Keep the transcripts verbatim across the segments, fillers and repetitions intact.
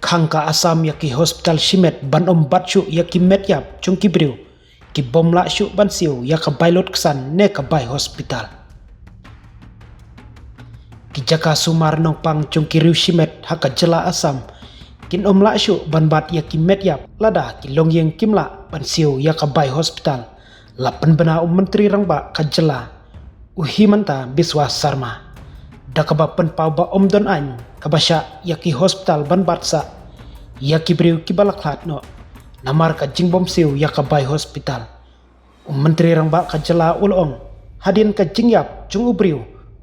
Khang ka Assam ïa ki hospital shimet ban ym bat shuh ïa ki met ïap jong ki briew ki bym lah shuh ban siew ïa ka bai lut ksan ne ka bai hospital. Ki jaka sumar nongpang jong ki riew shimet ha ka jylla Assam kin ym lah shuh ban bat ïa ki met ïap lada ki longïing kim lah ban siew ïa ka bai hospital, la pynbna u Myntri Rangbah ka jylla, u Himanta Biswa Sarma, da kaba pynpaw ba ym don aiñ kaba shah ïa ki hospital ban bat sah ïa ki briew kiba la khlad noh namar ka jingbym siew ïa ka bai hospital. U Myntri Rangbah ka jylla u la ong, hadien ka jingïap jong u briew,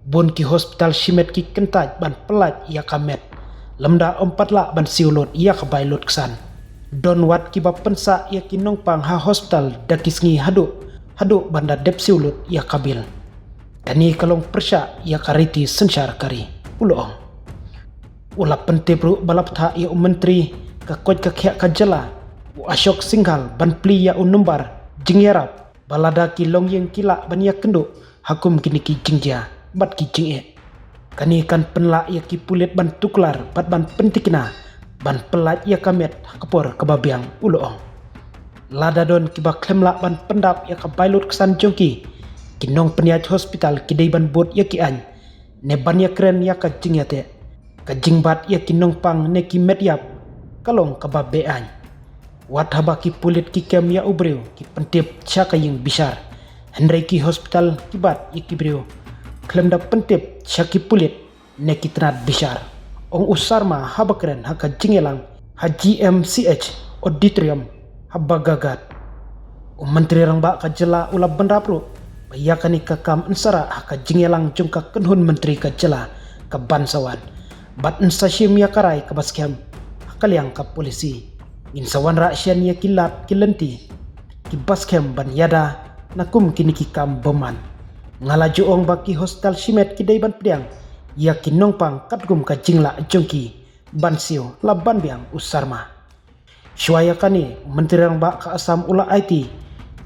bun ki hospital shimet ki kyntait ban pyllait ïa ka met, lymda ym pat lah ban siew lut ïa ka bai lut ksan. Don wat kiba pynsah ïa ki nongpang ha hospital da ki sngi haduh, haduh ban da dep siew lut ïa ka bil. Kane ka long pyrshah ïa ka riti synshar ka ri, u la ong. U la pyntip ruh ba la bthah ïa u Myntri ka koit ka khiah ka jylla, u Ashok Singhal, ban plie ïa u nombar jingïarap ba lada ki longïing ki lah ban ïakynduh ha kum kine ki jingjia bad ki jingeh. Kane kan pynlah ïa ki pulit ban tuklar bad ban pyntikna ban pyllait ïa ka met ha ka por kaba biang, u la ong. Lada don kiba khlem lah ban pyndap ïa ka bai lut ksan jong ki, ki nongpynïaid hospital ki dei ban bud ïa ki aiñ ne ban ïakren ïa ka jingïateh. Ka jingbat ïa ki nongpang ne ki met ïap ka long kaba be-aiñ. Wat haba ki pulit ki kem ïa u briew ki pyntip sha ka ïing bishar, hynrei ki hospital ki bat ïa ki briew khlem da pyntip sha ki pulit ne ki tnat bishar, ong u Sarma haba kren ha ka jingïalang ha G M C H Auditorium ha Baghagarh. U Myntri Rangbah ka jylla u la bynrap ruh ba ïa kane ka kam yn sa rah ha ka jingïalang jong ka kynhun myntri ka jylla kaban sa wan, bad yn sa shim ïa ka rai kaba skhem ha ka liang ka polisi. Ngin sa wanrah shen ïa ki lad ki lynti kiba skhem ban ïada na kum kine ki kam bymman. Nga la ju ong ba ki hospital shimet ki dei ban pdiang ïa ki nongpang katkum ka jinglah jong ki ban siew, la ban biang u Sarma. Shuwa ïa kane, u Myntri Rangbah ka Assam u la aiti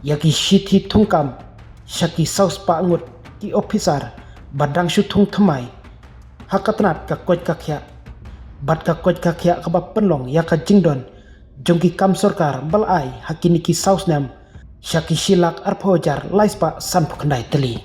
ïa ki shithi thungkam sha ki saw spah ngut ki ophisar ba dang shu thung thymmai ha ka tnat ka koit ka khiah bad ka koit ka khiah kaba pynlong ïa ka jingdon jong ki kam sorkar ba la ai ha kine ki saw snem sha ki shi lak arphew hajar lai spah sanphew khyndai tylli.